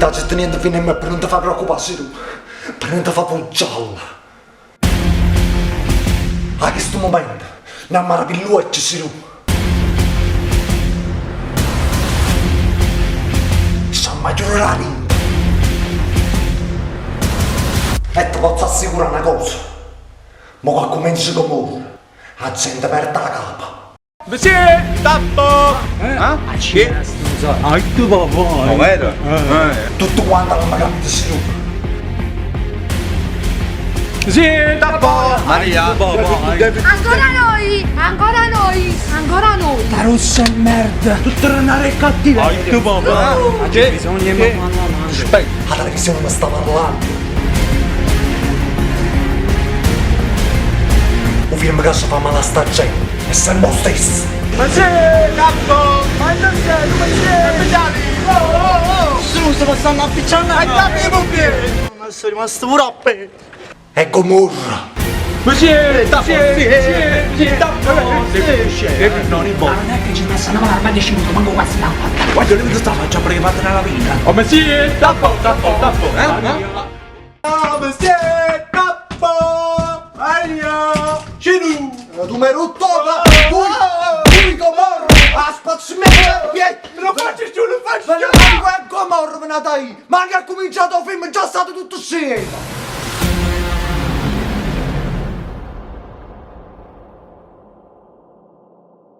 Nun t'ha niente fino a me per non ti fa preoccupare, Siru. Per non ti fa gialla. A questo momento, non meraviglioso, Siru. Siamo giurati. E ti posso assicurare una cosa. Ma che cominci con ora, la gente perde la capa. Monsieur Tappo! Ah, Che? Ah, tu papà. No, vero? Tutto quanto l'hanno capito, Siru. Sì, Tappo! Maria! Ancora noi! Ancora noi! Ancora noi! La rossa è merda. Tutto tornare cattivo. Ah, tu papà! Che? Bisogna mamma mamma. Aspetta! La televisione mi sta parlando. Un film che si fa male a sta gente è sempre lo stesso. Ma sì, Tappo! Ma non sei, come sei? Oh, oh, oh! Scusa, ma stanno appicciando. E dammi i pompieri! Ma sono rimasto pure a pe. È Gomorra. Ma sì, Tappo! Sì, sì, Tappo! Sì, non in Ma non è che ci messa una mano ma dici manco quasi l'ha fatta. Guarda, lui sta faccia perché fatta una lavina. Oh, ma sì, Tappo, Tappo, Tappo! Eh? Ah, ma sì, Tappo! Maria! Cinu! Tu mi hai rotto la... Tu, tu Gomorra! La spazzimento! Me lo faccio giù, lo faccio Ma giù! non è Gomorra, venata io! Ma che ha cominciato il film, è già stato tutto scemo!